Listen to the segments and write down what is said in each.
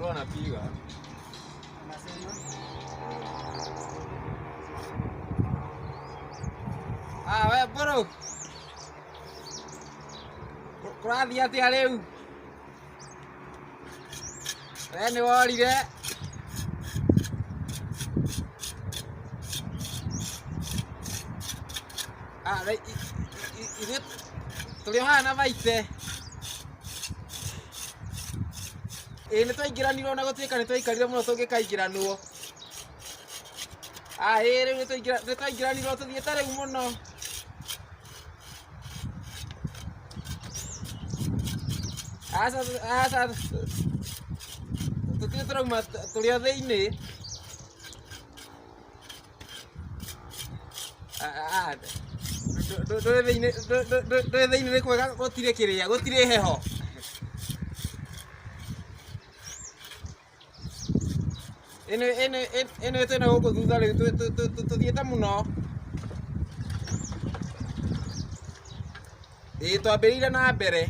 Bro anapiga. Anasema Ah, we bro. Kũrathiĩ atĩa rĩu? We nĩ worire. Ah, ithuĩ tũrĩ o haha na Vaite. Ĩĩ nĩ twaingĩranirwo na gũtuĩka nĩ twaikarire mũno tũngĩkaingĩranwo. Ah, ĩĩ rĩu nĩ twaingĩranirwo tũthiĩte rĩu mũno. Aca aca tũtirĩ tũrauma tũrĩ o thĩinĩ. Ah, ndũrĩ thĩinĩ ndũrĩ thĩinĩ nĩ kwega gũtirĩ kĩrĩa gũtirĩ heho. Ĩno ĩno ĩno twĩna gũkũ thutha rĩu tũthiĩte mũno. Ĩĩ twambĩrĩire na mbere.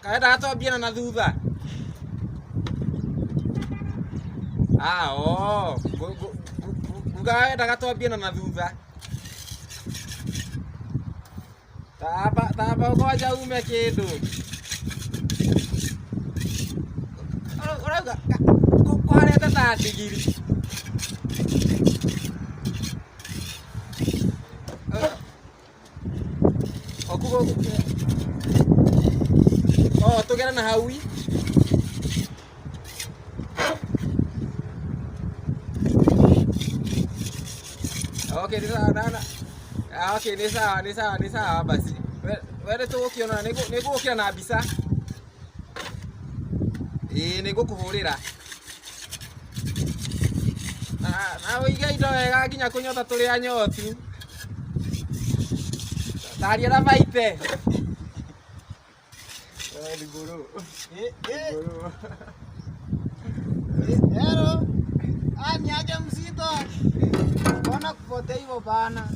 Kaendaga twambie na thutha. Ah, oh. Ngugaga wendaga twambie na thutha. Tamba tamba kwanja ume kĩndũ. Ũrauga kũharete ta ndigiri. Okugo oh tũgere na hau ĩ. Okay, ni sawa na ah, okay, ni sawa, ni sawa, ni sawa basi. We nĩ tũgũkĩona nĩ ngũgũkĩra na mbica. Ĩĩ nĩ ngũkũhũrĩra. Na ũige indo wega nginya kũnyota tũrĩ anyotu. Taria na Vaite. Ni bro. Eh, Bro. Hello. Ah, niaje mzito. Mbona kupotea hivyo bana?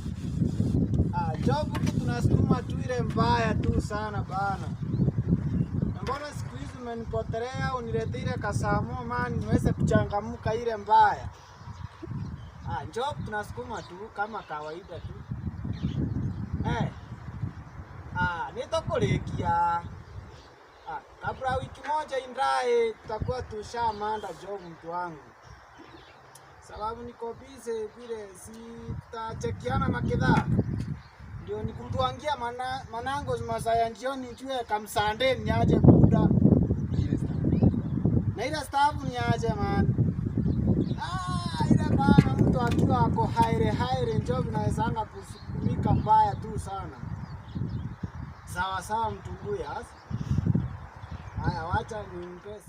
Ah, job huku tunasukuma tu ile mbaya tu sana bana. Na mbona siku hizi umenipotelea uniletee ile kasamo man niweze kuchangamka ile mbaya. Ah, job tunasukuma tu kama kawaida tu. Eh. Ah, nitakulikia. Ah, kabla wiki moja indae tutakuwa tushamanda job mtu wangu. Sababu niko busy vile si tutachekiana makidhaa. Ndio nikutuangia manango masaa ya jioni nijue kamsande niaje buda. Na ile staff niaje man. Ah, ile bana mtu akiwa ako haire haire njoo vinawezanga kusukumika mbaya tu sana. Sawa sawa mtunguya. Haya, wacha nimpe.